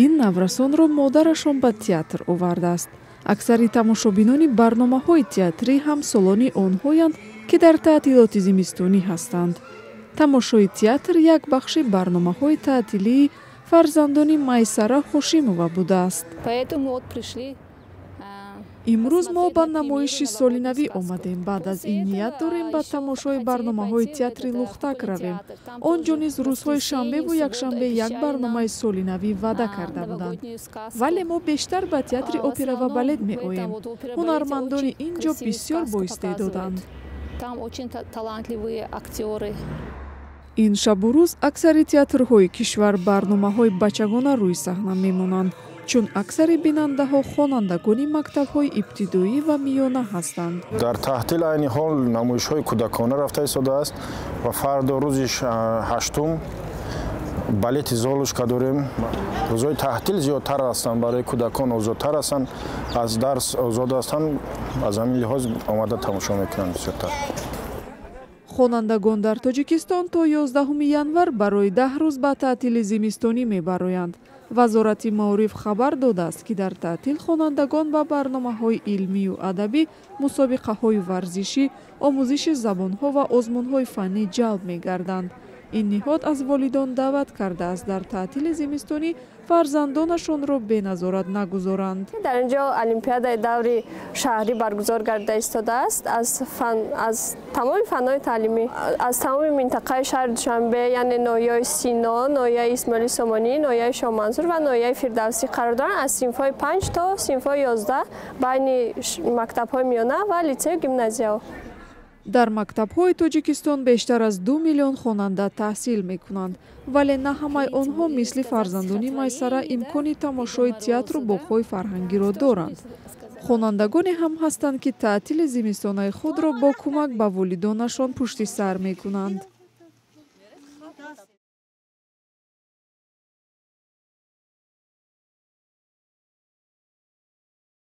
Ин наврасонро модарашон ба театр овардааст. Аксари тамошобинони барномаҳои театрӣ ҳамсолони онҳоянд, ки дар таътилоти зимистонӣ ҳастанд. Тамошои театр як бахши барномаҳои таътилии фарзандони Майсара Ҳошимова будааст. Поэтому вот пришли. Имрӯз мо ба намоиши солинавӣ омадем. Баъд аз ин ният дорем ба тамошои барномаҳои театри Лухтак равем. Он ҷо низ рӯзҳои шанбеву якшанбе як барномаи солинавӣ ваъда карда буданд. Вале мо бештар ба театри опера ва балет меоем. Ҳунармандони ин ҷо бисёр боистеъдоданд. Там очень талантливые актёры. Ин шабу рӯз аксари театрҳои кишвар барномаҳои бачагона рӯи саҳна мемонанд, чун аксари бинандаҳо хонандагони мактабҳои ибтидоӣ ва миёна ҳастанд. Дар таътил айни ҳол намоишҳои кӯдакона рафта истодааст ва фардо, рӯзи 8-ум, балети «Золушка» дорем. Рӯзҳои таътил зиёдтар ҳастанд, барои кӯдакон озодтар ҳастанд, аз дарс озод ҳастанд, аз ҳамин лиҳоз омада тамошо мекунанд бисёртар. Хонандагон дар Тоҷикистон то 11 январ барои 10 рӯз ба таътили зимистонӣ мебароянд. Вазорати маориф хабар додааст, ки дар таътил хонандагон ба барномаҳои илмию адабӣ, мусобиқаҳои варзишӣ, омӯзиши забонҳо ва озмунҳои фаннӣ ҷалб мегарданд. Ин ниҳод аз волидон даъват кардааст, дар таътили зимистонӣ фарзандонашонро беназорат нагузоранд. Дар ин ҷо олимпиадаи даври шаҳрӣ баргузор гардида истодааст аз тамоми фанҳои таълимӣ, аз тамоми минтақаи шаҳри Душанбе, яъне ноҳияи Сино, ноҳияи Исмоили Сомонӣ, ноҳияи Шоҳмансур ва ноҳияи Фирдавсӣ қарор доранд, аз синфҳои 5 то синфҳои 11, байни мактабҳои миёна ва литсею гимназияҳо. Дар мактабҳои Тоҷикистон бештар аз 2 миллион хонанда таҳсил мекунанд, вале на ҳамаи онҳо мисли фарзандони Майсара имкони тамошои театру боғҳои фарҳангиро доранд. Хонандагоне ҳам ҳастанд, ки таътили зимистонаи худро бо кӯмак ба волидонашон пушти сар мекунанд.